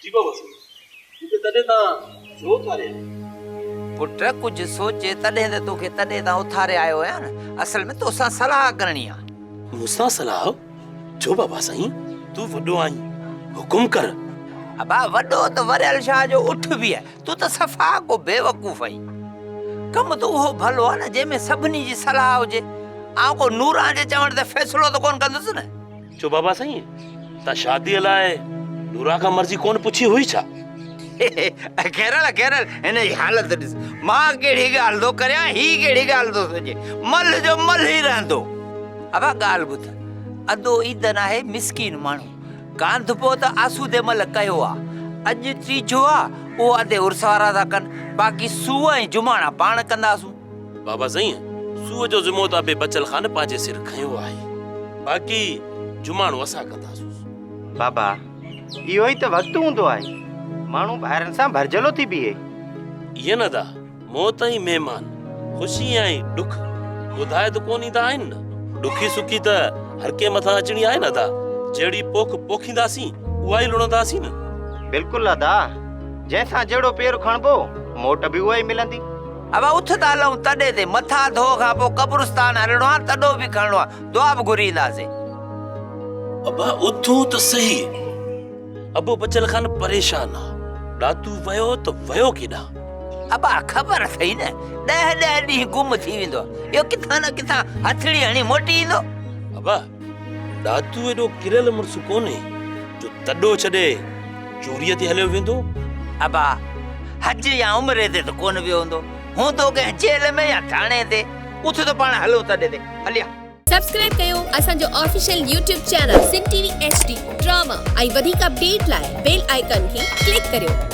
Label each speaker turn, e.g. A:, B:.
A: جي بابا سائين، مون کي تڏي تان ڇو اٿاري آيو؟
B: پٽ ڪجهه سوچي تڏهن ته توکي تڏي تان اٿاري آيو آهيان نه، اصل ۾ توسان صلاح ڪرڻي آ.
A: مون سان صلاح؟ ڇو بابا سائين، تون وڏو آهين، حڪم ڪر.
B: ابا وڏو ته وريل شاهه جو اٺ به آهي، تون ته صفا ڪو بيوقوف آهين. ڪم ته اهو ڀلو آهي نه جنهن ۾ سڀني جي صلاح هجي. آئون ڪو نوران جي چوڻ تي فيصلو ته ڪونه ڪندس نه.
A: ڇو بابا سائين، تان شاديء لاء نوران کان مرضي ڪونه پڇي هئي ڇا؟
B: خيرل خيرل هن جي حالت ڏس، مان ڪهڙي ڳالهه ٿو ڪريان، هي ڪهڙي ڳالهه ٿو سوچي، ملهه جو ملهه ئي رهندو. ابا ڳالهه ٻڌ، ادو عيدن آهي مسڪين ماڻهو، ڪانڌپو ته آسودي ملهه ڪيو آ، اڄ ٽيجهو آ، اهو ادي عرس وارا ٿا ڪن، باقي سوء ۽ جماڻا پاڻ ڪنداسون.
A: بابا سائين، سوء جو ذمو ته ابي بچل خان پنهنجي سر کنيو آهي، باقي جماڻو اسان ڪنداسون.
C: بابا، اهو ئي ته وقت هوندو آهي، ماڻهو ڀائرن سان ڀرجهلو ٿي بيهي.
A: ائين نه ادا، موت ۽ مهمان، خوشي ۽ ڏک ٻڌائي ته ڪونه ايندا آهن نه. ڏکي سکي ته هر ڪنهن مٿان اچڻي آهي نه ادا، جهڙي پوک پوکينداسين، اها ئي لڻنداسين نه.
C: بلڪل ادا، جنهن سان جهڙو پير کڻبو، موٽ به اها ئي ملندي.
B: ابا اٿ ته هلون تڏي تي، مٿا ڌوء کان پوء قبرستان هلڻو آ، تڏو به کڻڻو آ، دعا به گهري اينداسين.
A: ابا اٿون ته سهي. ابو بچل خان پريشان آ، ڏاتو ويو ته ويو ڪيڏانهن؟
B: ابا خبر اٿئي نه، ڏهه ڏهه ڏينهن گم ٿي ويندو آ، اهو ڪٿان نه ڪٿان هٿڙي هڻي موٽي ايندو.
A: ابا ڏاتو ايڏو ڪريل مڙس ڪونهي جو تڏو ڇڏي چوريء تي هليو ويندو.
B: ابا، حج يا عمري تي ته ڪونه ويو هوندو. هوندو ڪنهن جيل ۾ يا ٿاڻي تي. اٿ ته پاڻ هلون تڏي تي. هليا.
D: سبسڪرائب ڪيو اسان جو official YouTube channel Sindh T V H D drama ۽ وڌيڪ اپڊيٽ لاء بيل آئيڪان کي ڪلڪ ڪريو.